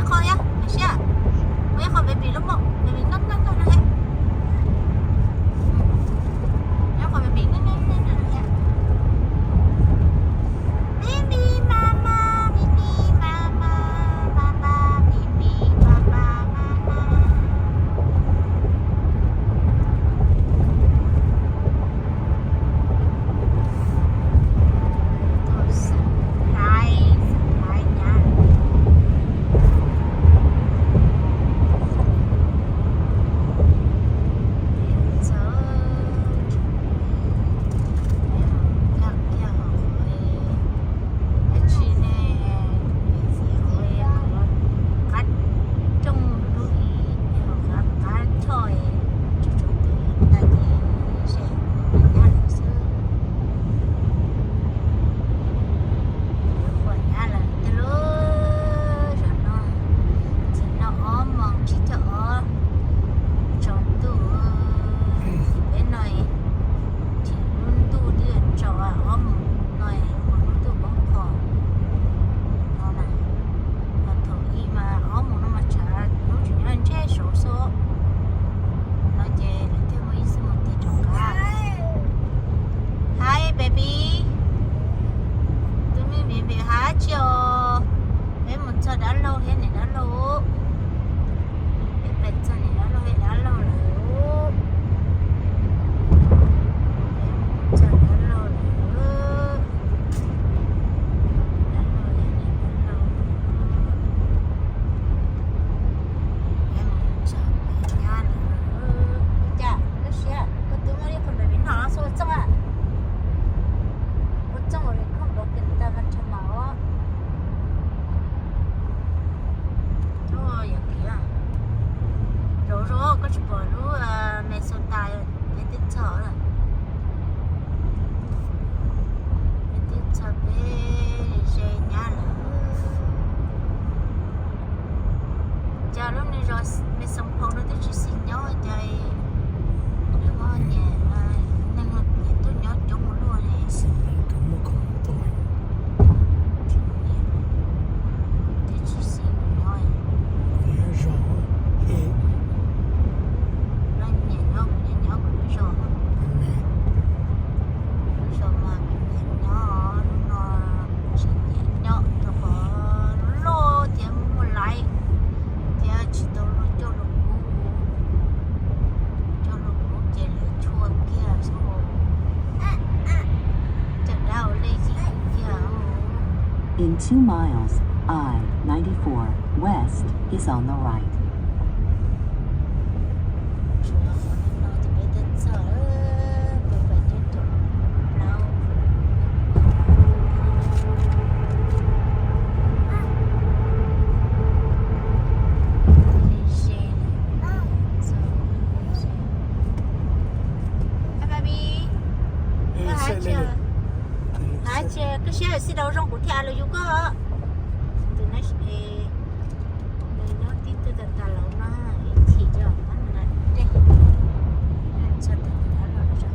Qhov yog siab, ua ib qho baby lub mom, baby noj noj noj no thiab. Ib qho baby noj noj noj no thiab. Baby mama, baby mama, mama, baby mama, mama. Tus xav hlais, xav hlais nyab. Txog, nkag kiag hauv qhov dab tsi ne, qab rooj dub ib, qab qab choj, tsuj tsuj tus tag ces ze nyab lawm xwb. Yuav pom nyab lawm tiag lauj. Zaum no, tsim no ob moos tsib caug ob tsaus ntuj, peb no tsim lub ntuj twb tsaus ob moos no, lub ntuj poob qho no na. Thaum ub mas ob moos no mas tshav kub tseem nyob ntshe saud xwb no ces lawv thiaj muaj ib xuab moos ntxiv rov qab. Hi baby, tus me baby hais tsis os. Peb mus txog dab laug thiab niam dab laug. Peb pais txog niam dab laug thiab dab laug lawm. Peb mus txog dab laug lawm. Dab laug thiab niam dab laug. Peb mus txog peb nyab lawm. Cas koj siab, koj twb muaj ib qho baby noj xwb ua txooj a. Ua txooj ua li koj npau kis tas mas rhau mas os. Yog kiag, zaum zaum koj tsis pom lub Minnesota peb twb txog lawm. Peb twb txog peb ze nyab lawm. Cas lub niag zos Mission Point no twb tsis xis nyob cas lawv ho nyiam, neeg ho nyiam tuaj nyob coob ua luaj li. Twb tsis xis nyob. Lawv nyiam nyob, kuv nyiam nyob kuv lub zos. Lub zos mas kuv nyiam nyob, lub no tsis nyiam nyob rau qhov loj thiab muaj laiv thiab tsis tau luag coj los kub, coj los kub ces lawv tshua kiag xwb. Caj dab ua lej yim kiag. In two miles, I ninety-four West is on the right. Hais tias koj siab xij daus zoo kuv thiaj los yug koj. Tus no es nws nyob tib tug tas tas los no ib chim coj ob nws na dej. Txog tag tus no los tso.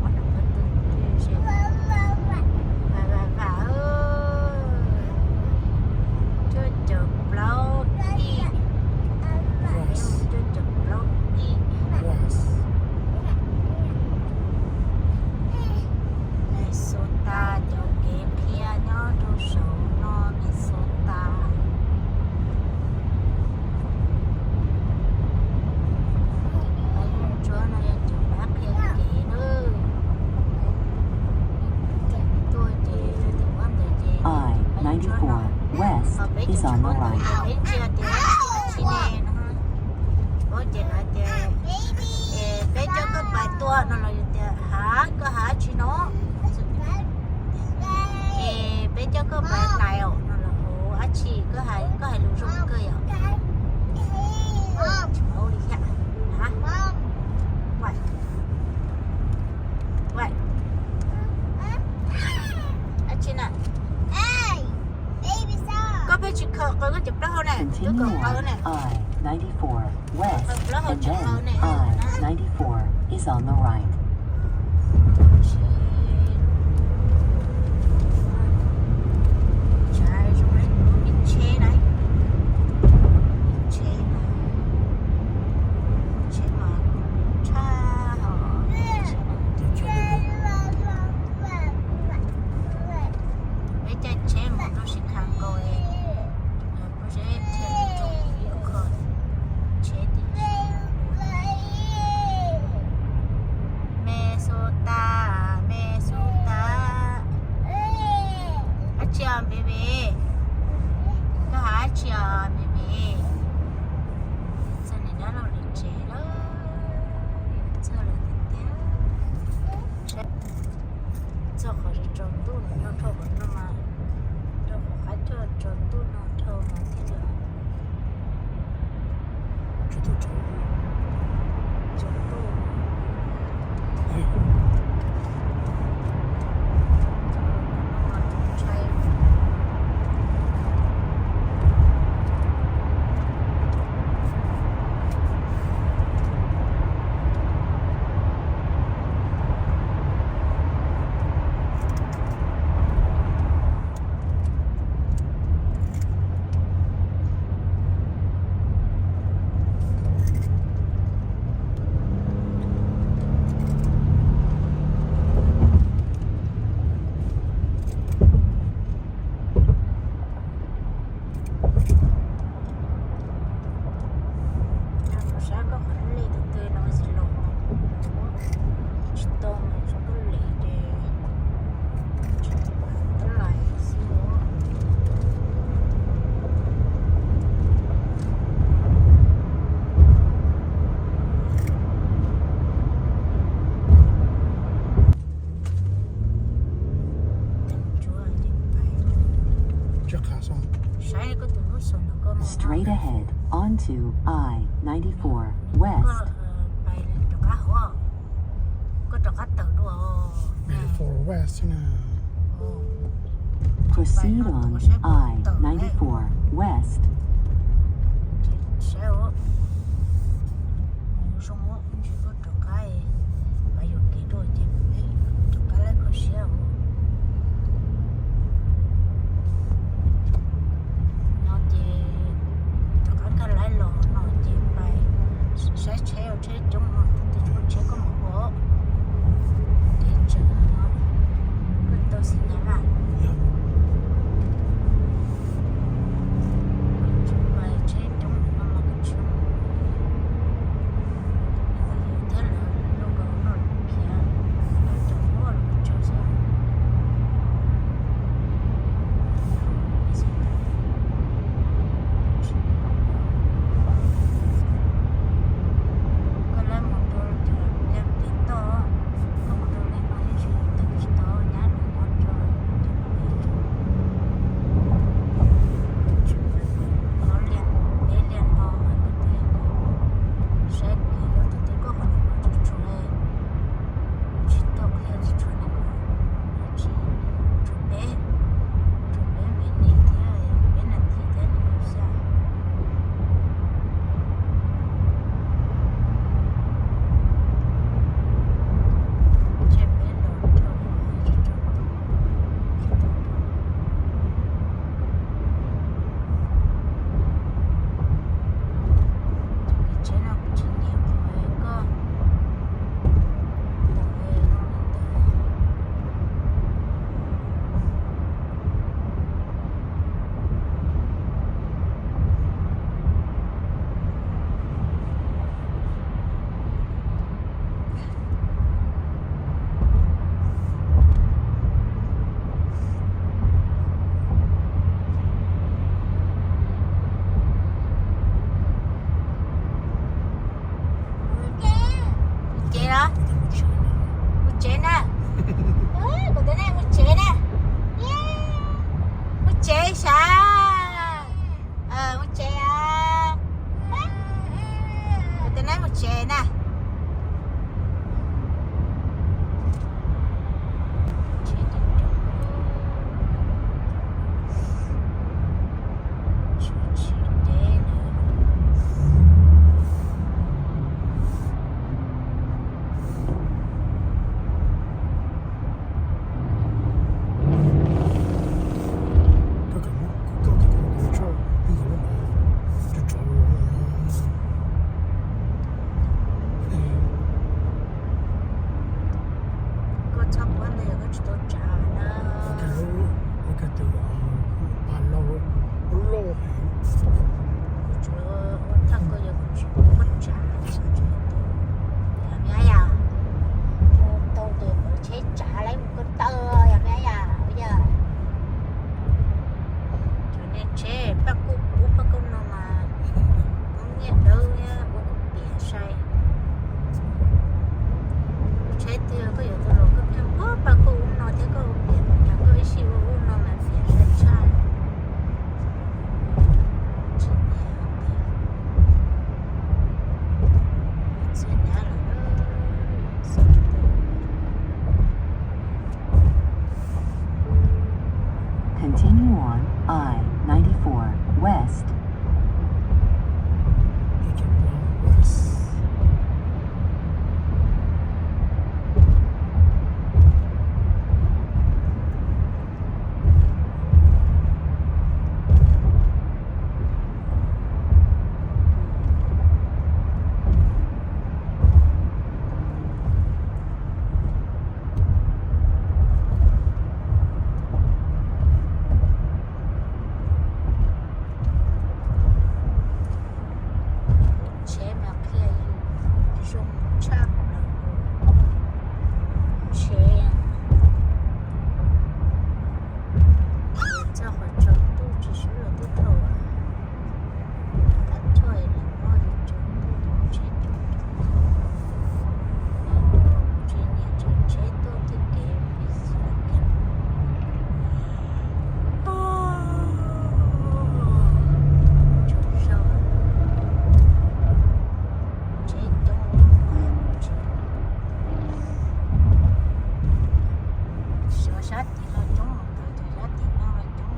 Ob nws pab tug ze vam vam vam. Cuaj caum plaub ib. Cuaj caum plaub ib. Minnesota cov kev qhia nyob rau saum no Minnesota. Peb tsuab no yog cov dab qhia kev na. Tuaj ces rau tim ub ntawd ces I ninety-four West is on the right. Peb ntsia tias tsis ne no. Ua ces lawv tias, es peb coj koj pais tuaj no los yog tias hav, koj hav tsis no. Es peb coj koj pais nais os no los ua dab tsi, koj hais, koj hais lus zoo kawg yom. Tsis paub li thiab. Hav. Dab tsi na? Koj pheej tsis khaws qws koj cov plaub hau ne, twb khaws qws ne. I ninety-four West and then I ninety-four is on the right. Tsheb mus rau Chicago es, kuv seb thiaj li tau ib lub kho tsheb tiag. Minnesota, Minnesota. Dab tsi os baby? Koj hais dab tsi os baby? Txog niam dab laug lawv tsev lawm, txog lawm tiag tiag. Txog qhov tsaus ntuj no dhau qhov no mas, rau qhov qab coj tsaus ntuj no dhau mas thiaj li tsaus ntuj. Sab koj qhov lej tus twg no tsis los, tsis tau mas tsuas koj lem ces tsis pais tab lais xwb os. Saib koj tus lub xus no koj muaj. Straight ahead onto I ninety-four West. Koj, eh, pais rov qab hauv, koj rov qab tawm dua. Ninety-four West na. Proceed on I ninety-four West. Ces saib os, mus zoo os, ntshe koj rov qab, mas yuam kev dua ces rov qab laib kho siab os. No ces rov qab kaj laib los no ces pais saib tsheb, tsheb coob no, tus twg muaj tsheb koj mus ua. Ces tseem no koj tau xim nyas mas, tseem pais tsheb coob no mas koj tsis mus. Thiab lawv zoo nkaus no khiav, lawv cov muab los tsaug xwb. Yog me yam, mus tau ces tsheb tsav lawv mus ko taw, yog me yam, yog cov niag tsheb paj kuj pub paj kuj no mas, ub nyiaj dawb thiab ua kuj piam sai. Tsheb twg koj yuav tau los koj pheej ua paj kuj ub no thiab koj ua piam, koj ib sij ua ub no mas piam sai tshaj. Tsis nyiam tiag. Txhia nyab lawm. Continue on I ninety-four West. Tsheb mas qhia yus zoo tshaj plaws. Tsheb txog qhov tsaus ntuj tsis sub los twb dhau. Qab choj lawv muab yus tsaus ntuj tsheb, tsis nyiam tsaus tsheb tuaj twg kev pis xav kiag. Tsaus zog, tsheb coob, sab tim no coob, sab tim no coob.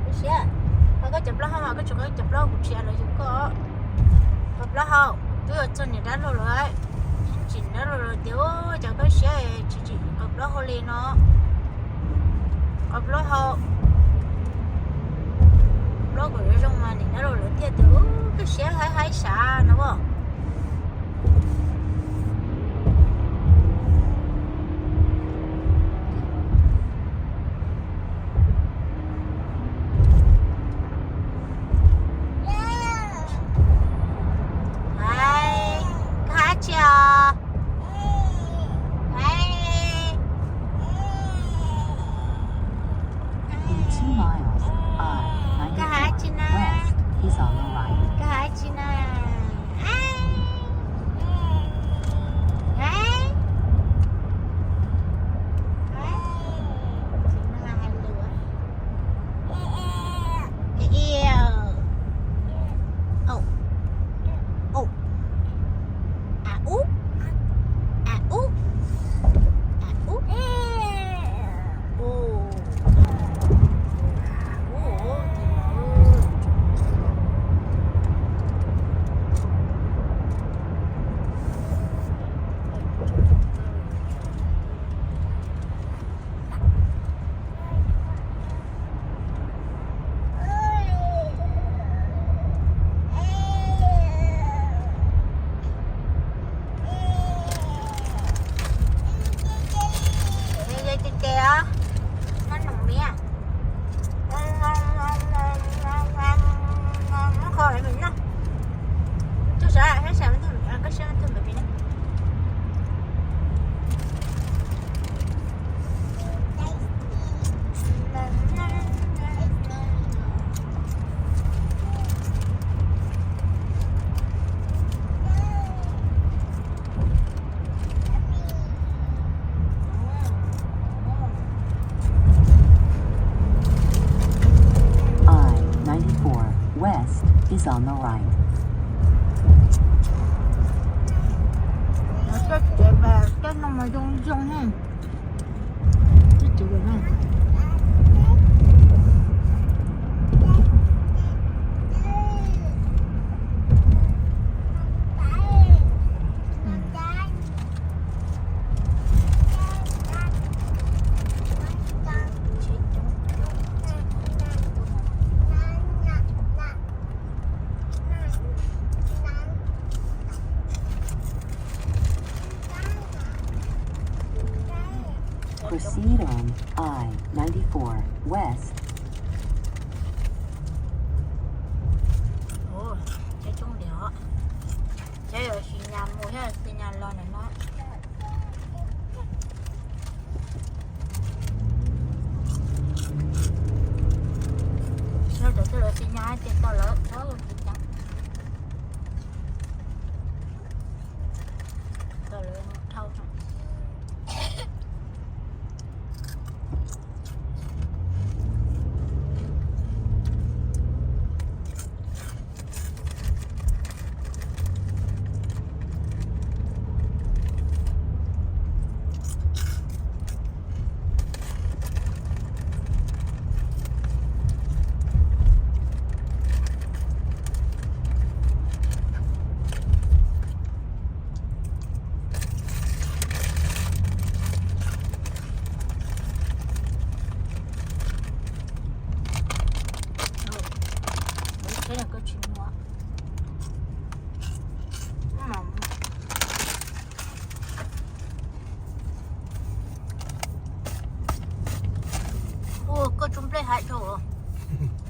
Koj siab, koj cov plaub hau, koj tsis qhib cov plaub hau kuv tsis los yus koj. Koj plaub hau, twb yuav txog niam dab laug lawm, tsis niam dab laug lawm tias cov koj siab tsis tsis koj plaub hau li no. Koj plaub hau, plaub kom zoo zoo mas niam dab laug lawv thiaj tias koj siab haib haib sav no as. Koj hais tsi os? In two miles, I ninety-four West is on the right. Koj hais tsi na? Ces ces os, noj noom miab. Muab kho mis noj. Tug sawv sab sab koj siab tug npam mis noj. I ninety-four West is on the right. Coj tsev mas coj no mas zoo zoo ne. Proceed on I ninety-four West. Coob diam, cov yuav xi nyas mus thiab xi nyas los ntawm no. Cov coj los xi nyas ces tau lawv, tau lawv dhau. Ua koj tso nplej haib rau,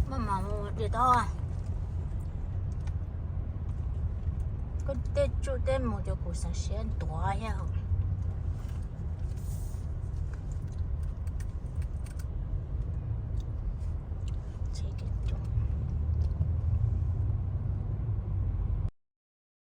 maj mam mus diam tau. Koj tej tsuj tej mus ces kuv xav siab ntuav thiab.